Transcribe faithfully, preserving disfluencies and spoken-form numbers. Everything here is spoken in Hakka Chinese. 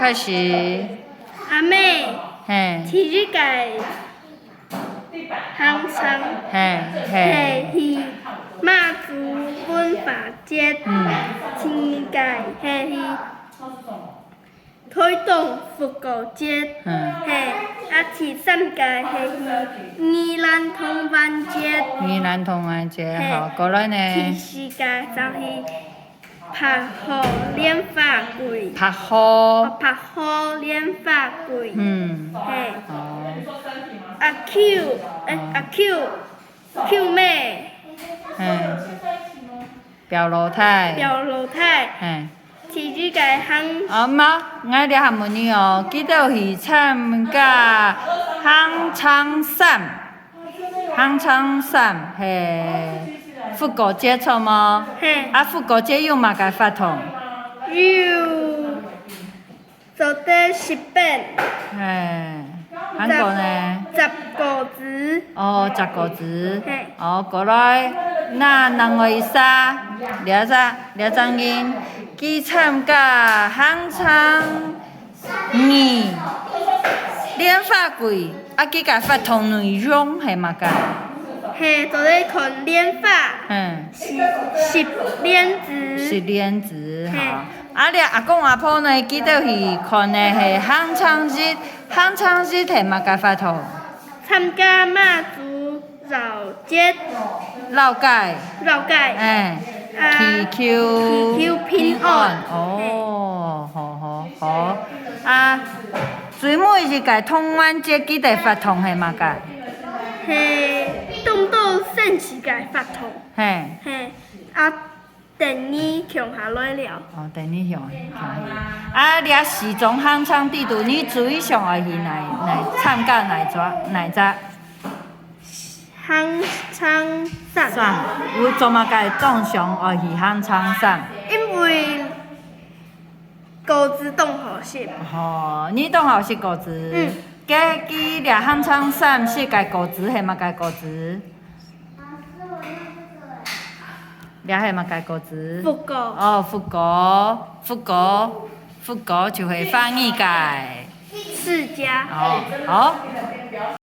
開始。阿姆，嘿。第一個行程，嘿，嘿。係去馬祖文化節。嗯。第二個係去台東復古節。嗯。嘿，啊，第三個係去宜蘭童玩節。宜蘭童玩節，嘿。好，過來呢？第四個就係 白河蓮花季。白河。哦，白河蓮花季。嗯。嘿。哦。阿Q，欸，哦。阿Q，Q妹。嘿。表老弟。表老弟。嘿。第一個行。啊，無，𠊎這下問你哦，佢兜去參加行程三。 行程三係復古節著無？嘿。啊，復古節有麼个活動？有做得食冰。嘿，還過呢？摘，摘果子。哦，摘果子。嘿。哦，過來，那另外一儕，這隻，這隻人，佢參加行程 二，蓮花季，啊，佢个活動內容係麼个？係，做得看蓮花，嗯。食，食蓮子。食蓮子，嘿。好。啊，這阿公阿婆呢，佢兜去看个係行程一，行程一係麼个活動？參加媽祖 遶街。遶街。遶街。哎，啊，祈求，祈求平安。平安。哦，好，好，好。啊，最尾一個童玩節，佢个活動係麼个？係，當多神奇个活動。嘿。嘿，啊， 等你共下來了。哦，等你共，共下。啊，這四種行程裡肚，你最想愛去哪，哪，參加哪隻，哪隻？行程三。三，有做麼个當想愛去行程三？因為果子當好食。哦，你當好食果子。嗯。該佢這行程三食个果子係麼个果子？ 這係麼个果子？福果。哦，福果，福果，福果就係華語个。釋迦。哦，好。